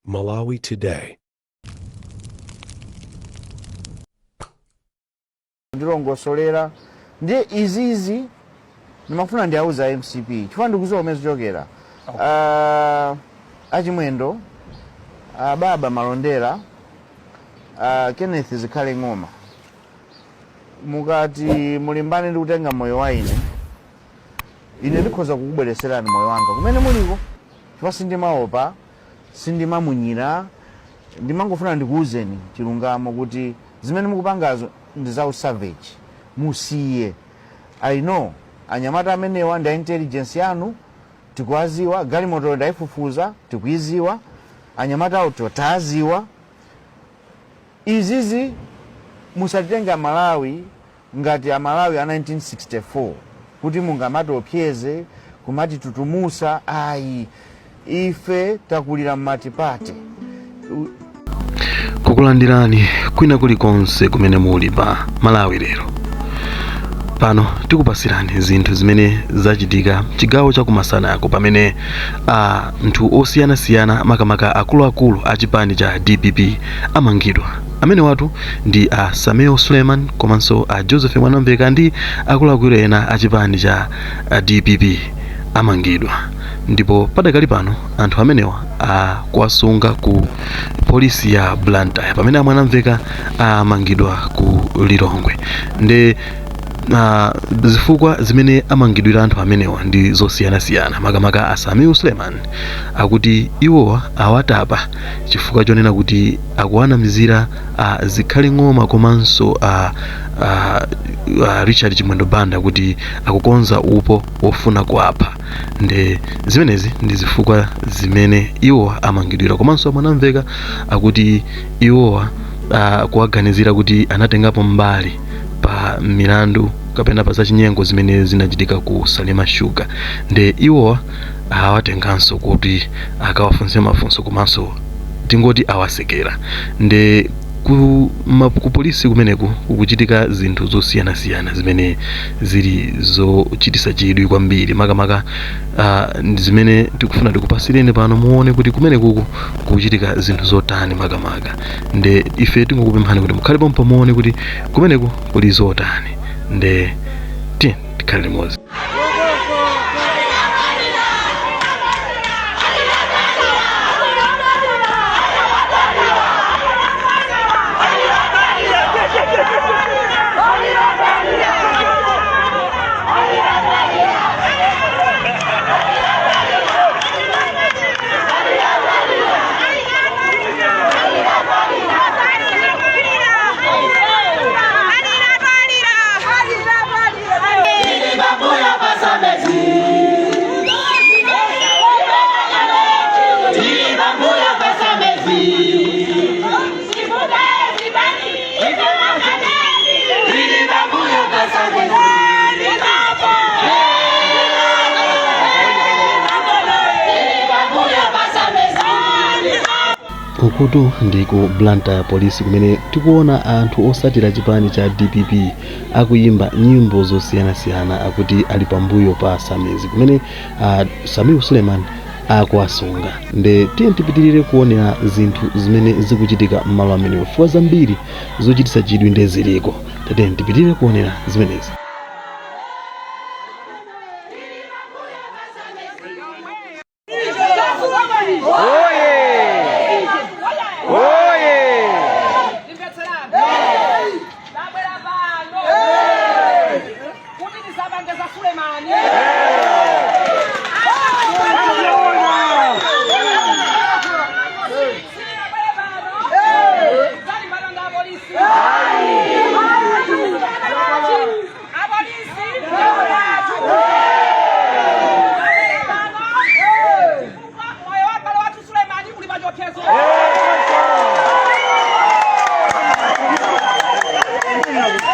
Malawi Today. Ndilongosolera ndiye izizi ndimafuna ndiauza MCP chifukwa ndikuziwa kumene zichokera. Achimwendo, baba Malondera, Kenneth Zikhale Ng'oma, mukati mulimbane ndi kutenga moyo wa ine, ine ndikhoza kukubwereserani moyo wanga kumene muliko, chifukwa sindimaopa, sindimamunyira. Ndimangofuna ndikuwuzeni chilungamo kuti zimene mukupangazo ndi za usavage, musiye. I know anyamata amenewa ndi a intelligence yanu, tikuwaziwa. Galimoto ndayifufuza, tikuiziwa. Anyamata awo taziwa. Izizi musatitenga Malawi ngati Amalawi a 1964 kuti mungamatiopseze, kumati tutumusa, ayi. Ife takulira mmatipate. Kukulandirani kwina kulikonse kumene muli pa Malawi Lero. Pano tikupasirani zinthu zimene zachitika chigawo chakumasanako, pamene anthu osiyanasiyana, makamaka akuluakulu a chipani cha DPP, amangidwa. Amene watu ndi a Sameer Suleman komanso a Joseph Mwanamveka ndi akuluakulu ena a chipani cha DPP amangidwa, ndipo padakali pano anthu amenewa akuwasunga ku polisi ya Blantyre, pamene a Mwanamveka amangidwa ku Lilongwe. Ndi zifukwa zimene amangidwira anthu amenewa ndi zosiyanasiyana. Makamaka a Sameer Suleman, akuti iwowa awatapa chifukwa chonena kuti akuwanamizira a Zikhale Ng'oma komanso a Richard Chimwendo Banda kuti akukonza upo wofuna kuapha. Ndi zimenezi ndi zifukwa zimene iwowa amangidwira. Komanso Mwanamveka akuti iwowa kuwaganizira kuti anatengapo mbali pa milandu kapena pa zachinyengo zimene zinachitika ku Salima Sugar, ndi iwowa awatenganso kuti akawafunse mafunso, komanso tingoti awasekera. Ndi ku polisi kumeneku kukuchitika zinthu zosiyanasiyana zimene zili zochitisa chidwi kwambiri, makamaka ndi zimene tikufuna tikupasireni pano muone kuti kumenekuku kukuchitika zinthu zotani makamaka. Nde ife tingokupemphani kuti mukhale pompo muone kuti kumeneku kuli zotani. Nde tiye tikhale limodzi. Ukutu ndi ku Blantyre Polisi kumene tikuona anthu osatira chipani cha DPP akuyimba nyimbo zosiyanasiyana, akuti ali pambuyo pa Samezi, kumene Sameer Suleman akuwasunga. Nde tiye tipitirire kuonera zinthu zimene zikuchitika m'malo amenewo, chifukwa zambiri zochititsa chidwi nde ziliko. Tatiyeni tipitirire kuonera zimenezi. Tabwera pano kuti tisapange za Sulemani. Sitinabwere pano kudzalimbana ndi apolisi. Apolisi athu. Tabwera pano chifukwa moyo wa m'bale wathu Sulemani uli pa chiopsezo.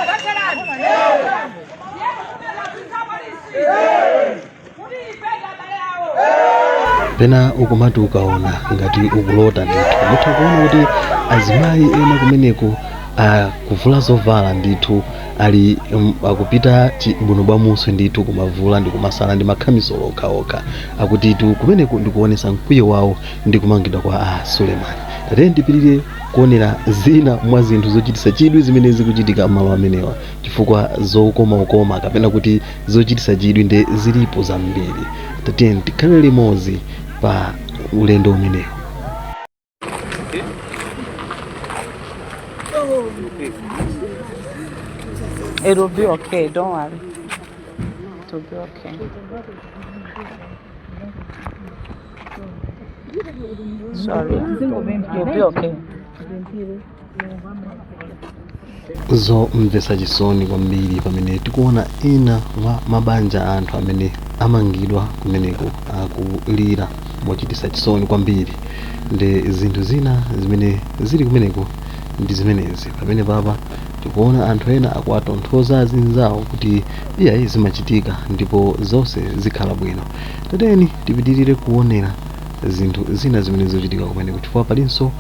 Mvetserani. Ndiye tikupempha apolisi kuti ife ndi abale awo. Pena ukumati ukaona ngati ukulota ndithu. Mutha kuona kuti azimayi ena kumeneko Akuvula zovala ndithu, ali akupita bwinobwamunso ndithu, kumavula ndi kumasala ndi makhamisolo okhaokha. Akutitu kumeneku ndikuonesa mkwiyo wawo ndi kumangidwa kwa a Suleiman. Tatiyeni tipirire kuonera zina mwa zinthu zochititsa chidwi zimene zikuchitika m'malo amenewa, chifukwa zokomaukoma kapena kuti zochititsa chidwi ndi zilipo zambiri. Tatiyeni tikhale limodzi pa ulendo umenewu. It will be okay, don't worry. It will be okay. Sorry. You'll be okay. Zomvetsa chisoni kwambiri pamene tikuona ena mwa mabanja a anthu amene amangidwa kumeneko akulira mochititsa chisoni kwambiri. Ndi zinthu zina zimene zili kumeneko ndi zimenezi. Pamene papa tikuona anthu ena akuwatonthoza azinzawo kuti iyayi, zimachitika ndipo zonse zikhala bwino. Tatiyeni tipitirire kuonera zinthu zina zimene zikuchitika kumeneko, chifukwa palinso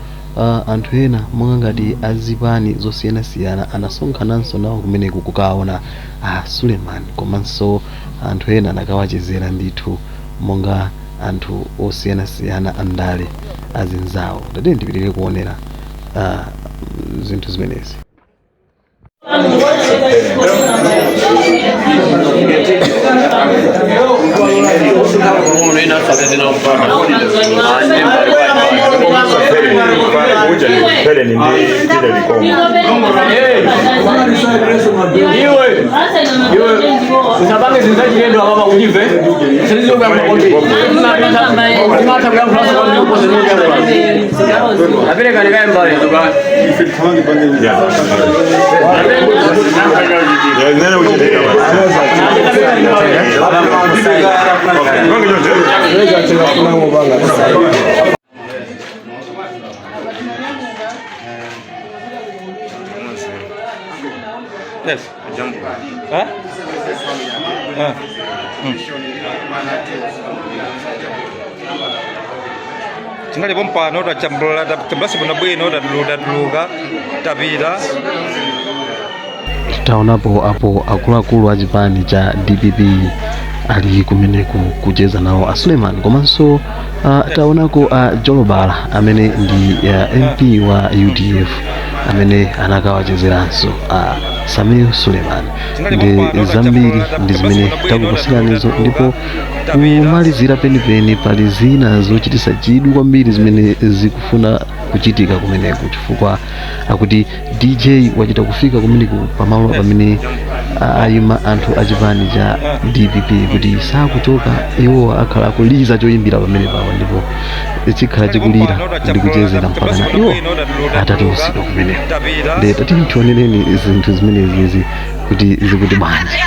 anthu ena monga ngati azipani zosiyanasiyana anasonkhananso nawo kumeneku kukaona a Suleiman, komanso anthu ena anakawachezera ndithu monga anthu osiyanasiyana andale azinzawo. Tatiyeni tipitirire kuonera zinthu zimenezi. Usapange zinthu zachilendo apapa ulive. Apereka nikaye mbali. Yes. Eh? Eh. Tinalipo mpano, tachambula, tachambula bwino bwino, tatuluka, tapita. Taonapo apo akuluakulu a chipani cha DPP ali kumeneku kucheza nawo a Suleiman, komanso taonako a Jolobala amene ndi MP wa UDF amene anakawachezeranso a Sameer Suleiman. Ndi zambiri ndi zimene takupasiranizo, ndipo kumalizira penipeni pali zina zochititsa chidwi kwambiri zimene zikufuna kuchitika kumeneku, chifukwa akuti DJ wachita kufika kumeneku pamalo pamene ayima anthu achipani cha DPP kuti sakuchoka, iwo akhala akuliza choyimbira pamene pawa, ndipo chikhala chikulira ndi kuchezera mpakana iwo atatulusidwa kumeneko. Ndiye tati tionereni zinthu zimenezizi kuti zikuti bwanji.